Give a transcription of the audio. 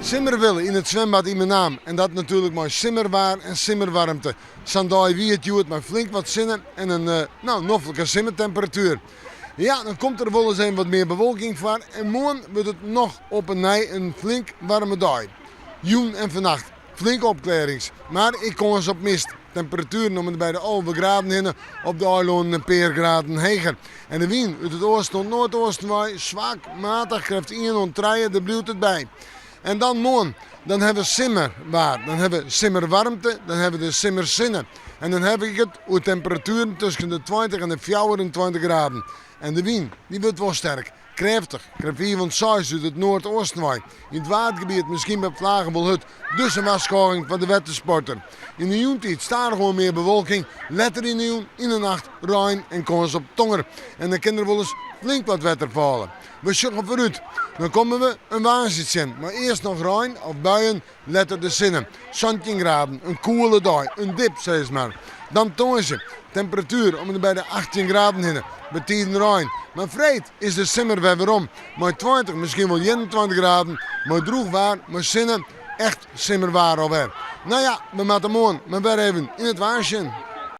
Simmerwille yn it swimbad yn Menaam en dat natuerlik mei simmerwaar en simmerwaarmte. Sa'n dei wie it hjoed mei flink wat sinne en in, no, noflike simmertemperatuer. Ja, dan komt der wolris even wat mear bewolking foar en moarn wurdt it noch op 'e nij in flink waarme dei. Jûn en fannacht flinke opklearrings, mar ek kâns op mist. Temperatueren om en by de 11 graden hinne, op de eilannen in pear graden heger. En de wyn út it oasten oant noardeasten wei, swak, matich, krêft ien oant trije, dêr bliuwt it by. En dan moarn, dan hawwe we simmerwaar, dan hawwe we simmerwaarmte, dan hawwe we de simmersinne. En dan haw ik it oer temperatueren tusken de 20 en de 24 graden. En de wyn, dy wurdt wol sterk. Krêftich, krêft fiif oant seis út it noardeasten wei. Yn it Waadgebiet miskien by flagen wol hurd, dus in warskôging foar de wettersporter. Yn de jûntiid stadichoan mear bewolking, letter yn de jûn, yn de nacht rein en kâns op tonger. En dan kin der wolris flink wat wetter falle. We sjogge foarút, dan komme we in woansdei tsjin, mei earst noch rein of buien, letter de sinne. 17 graden, in koele dei, in dip sis mar. Dan tongersdei, temperatuer om en by de 18 graden hinne, betiden rein. Mar freed is de simmer wer werom, mei 20, miskien wol 21 graden, mei drûch waar, mei sinne, echt simmerwaar alwer. No ja, we moatte moarn mar wer even yn it waar sjen.